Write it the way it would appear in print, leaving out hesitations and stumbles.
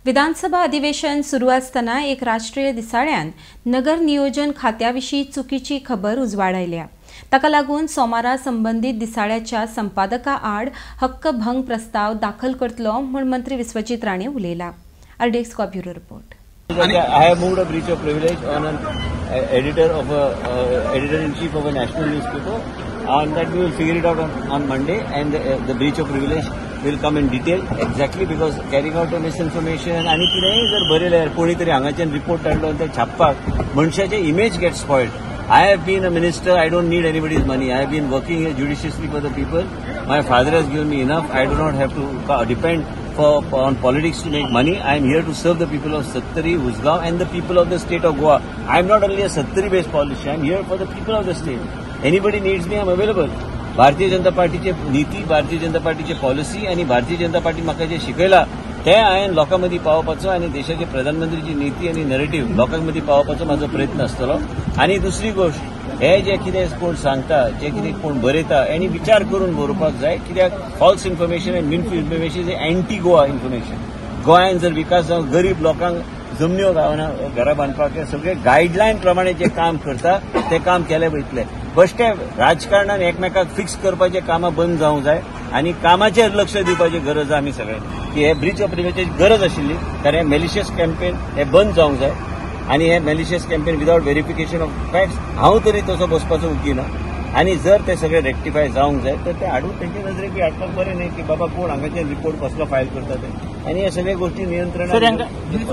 विधानसभा अधिवेशन सुरू आसतना एक राष्ट्रीय दिसाळ्यान नगर नियोजन खात्याविशीं चुकीची खबर उजवाडायल्या. ताका लागून सोमारा संबंदीत दिसाळ्याच्या संपादका आड हक्कभंग प्रस्ताव दाखल करतलो म्हूण मंत्री Vishwajit Rane उलयला. RDX bureau report. I have moved a breach of privilege on an editor of a editor-in-chief of a national newspaper, and that we will figure it out on Monday, and the breach of privilege will come in detail exactly, because carrying out a misinformation आणि कितेंय जर बरयल्यार कोणी तरी हांगाच्यान report हाडलो आनी ते छापपाक मनशाचे image get spoiled. I have been a minister, I don't need anybody's money. I have been working judiciously for the people. My father has given me enough. I do not have to depend on politics to make money. I am here to serve the people of Sattari, Usgao and the people of the state of Goa. I am not only a Sattari based politician, I am here for the people of the state. Anybody needs me, I am available. Bharatiya Janata पार्टीचे नीती, भारतीय जनता पार्टीचे policy आनी Bharatiya Janata party म्हाका जे शिकयला ते हांवें लोकां मदीं पावोवपाचो आनी देशाचे प्रधानमंत्रीची नीती आनी नरेटीव लोकां मदीं पावोवपाचो म्हाजो प्रयत्न आसतलो. आनी दुसरी गोश्ट, हे जे कितें कोण सांगता, जे कितें कोण बरयता, आनी विचार करून बरोवपाक जाय, कित्याक false information and misinformation is anti Goa information. गोंयांत जर विकास जावन गरीब लोकांक जमन्यो गावना, घरां बांदपाक सगळे गायडलायन प्रमाणे जे काम करता ते काम केले वयतले. बश्टे राजकारणान एकमेकाक फिक्स करपाचे कामां बंद जावंक जाय आनी कामाचेर लक्ष दिवपाची गरज आमी सगळ्यांनी, की हे ब्रीच ऑफ प्रिविलेजाची गरज आशिल्ली, कारण हे मेलिशियस कॅम्पेन हे बंद जावंक जाय आनी हे malicious campaign without verification of facts हांव तरी तसो बसपाचो उकी ना. आनी जर ते सगळे रेक्टिफाय जावंक जाय तर ते हाडून तेंच्या नजरेक बी हाडपाक बरें न्ही की बाबा कोण हांगाचे रिपोर्ट कसलो फायल करता ते, आनी हे सगळे गोश्टी नियंत्रणात.